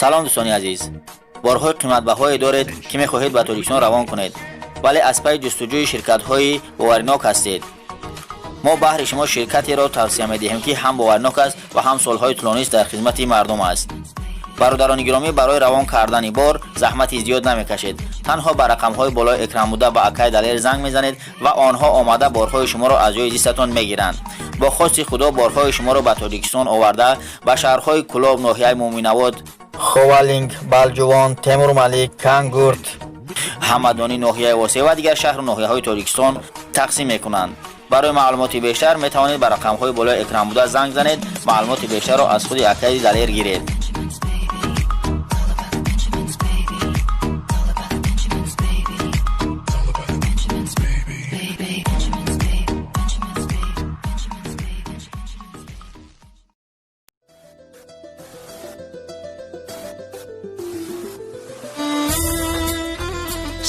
Салом, дӯстони азиз. Борҳои қиматбаҳое доред, ки мехоҳед ба Тоҷикистон равон кунед, вале аз пайи ҷустуҷӯи ширкатҳои боваринок ҳастед. Мо баҳри шумо ширкатеро тавсия медиҳем, ки ҳам боваринок аст ва ҳам солҳои тӯлонист дар хизмати мардум аст. Бародарони гиромӣ, барои равон кардани бор заҳмати зиёд намекашед. Танҳо ба рақамҳои болои экран буда ба акай Далер занг мезанед ва онҳо омада борҳои шуморо аз ҷои зистатон мегиранд. Бо хости Худо борҳои шуморо ба Тоҷикистон оварда, ба шаҳрҳои Кӯлоб, ноҳияи Муъминобод, Ховалинг, Балҷувон, Темурмалик, Кангурт, Ҳамадонӣ, ноҳияи Восеъ ва дигар шаҳру ноҳияҳои Тоҷикистон тақсим мекунанд. Барои маълумоти бештар метавонед ба рақамҳои болои экран буда занг занед, маълумоти бештарро аз худи акаи Далер гиред. Benjamins, baby. All about the Benjamins, baby. All about the Benjamins, baby. All about the Benjamins, baby. Baby. Benjamins, baby. Benjamins, baby. Benjamins, baby. Benjamins, baby.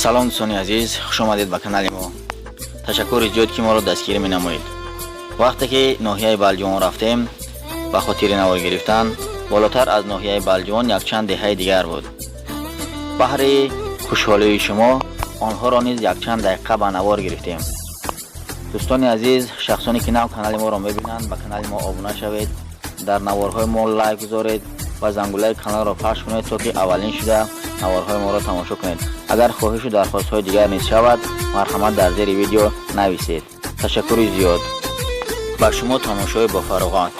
Салом, дӯстони азиз, хушомадед ба канали мо. Ташаккури зиёд, ки моро дастгирӣ менамоед. Вақте ки ноҳияи Балҷувон рафтем, ба хотири навор гирифтан, болотар аз ноҳияи Балҷувон якчанд деҳаи дигар буд. Баҳри хушҳолии шумо онҳоро низ якчанд дақиқа ба навор гирифтем. Дӯстони азиз, шахсоне ки нав канали моро мебинанд, ба канали мо обуна шавед, дар наворҳои мо лайк гузоред ва зангулаи каналро пахш кунед, то ки аввалин шуда наворҳои моро тамошо кунед. Агар хоҳишу дархостҳои дигар низ шавад, марҳамат, дар зери видео нависед. Ташаккури зиёд, ба шумо тамошои бофароғат.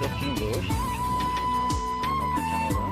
Чароғ чӣ нур дошт? Канора.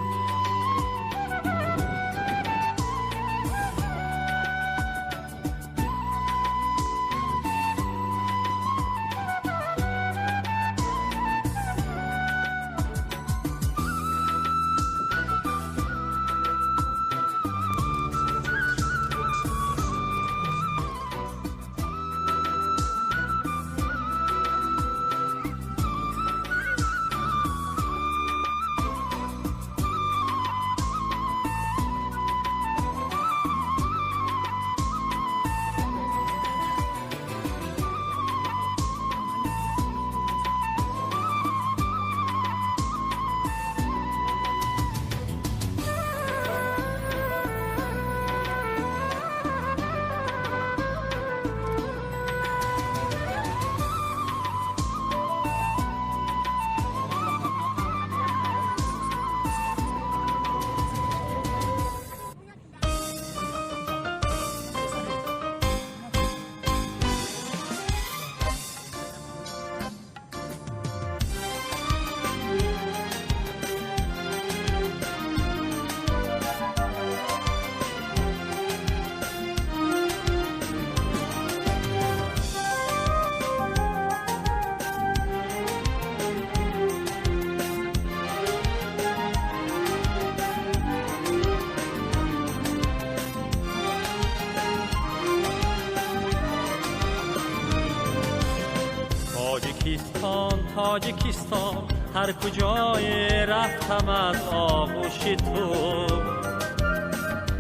Тоҷикистон, Тоҷикистон, ҳар куҷое рафтам аз оғӯши ту,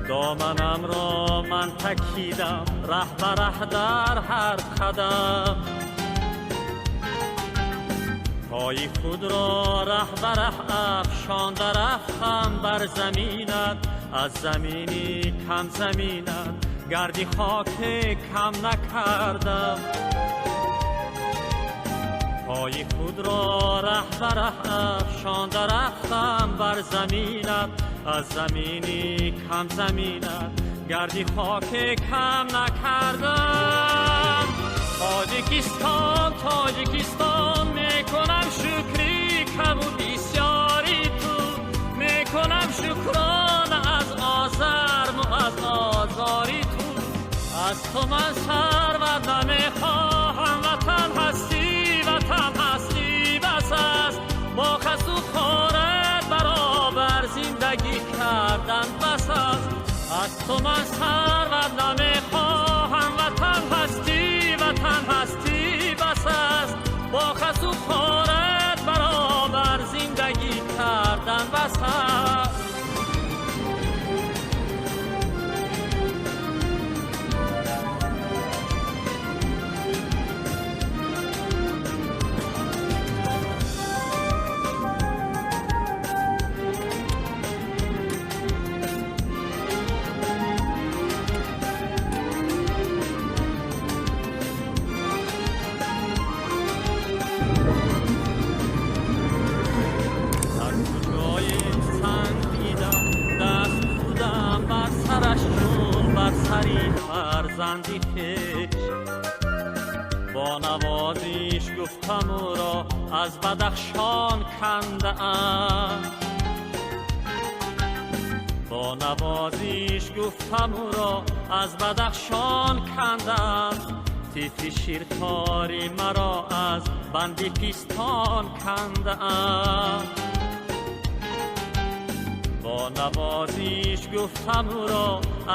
доманамро ман такидам раҳ ба раҳ дар ҳар қадам. Пои худро раҳ ба раҳ афшонда рафтам бар заминат, аз замини кам заминат гарди хоке кам накардам. Пои худро раҳ ба раҳ афшонда рафтам бар заминат, аз замини кам заминат гарди хоке кам накардам. Тоҷикистон, Тоҷикистон, мекунам шукри каму бисёри ту, мекунам шукрона аз озарму аз озори ту. Аз ту ман сарват намехоҳам, ватан ҳастӣ, ватан ҳастӣ бас аст. Бо хасу хорат баробар зиндагӣ кардан бас аст. Аз ту ман сарват намехоҳам, ватан ҳастӣ, ватан ҳастӣ бас аст. Бо хасу хорат баробар зиндагӣ кардан бас аст. Ҳар куҷое санг дидам, даст будам бар сараш чун бар сари фарзанди хеш. Бо навозиш гуфтам ӯро аз Бадахшон кандаам. Бо навозиш гуфтам ӯро аз Бадахшон кандам. Тифли ширхори маро аз банди пистон кандаам. Бо навозиш гуфтам ӯро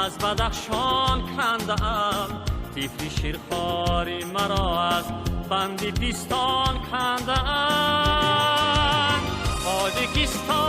аз Бадахшон кандаам. Тифли ширхори маро аз банди пистон кандаам. Тоҷикистон.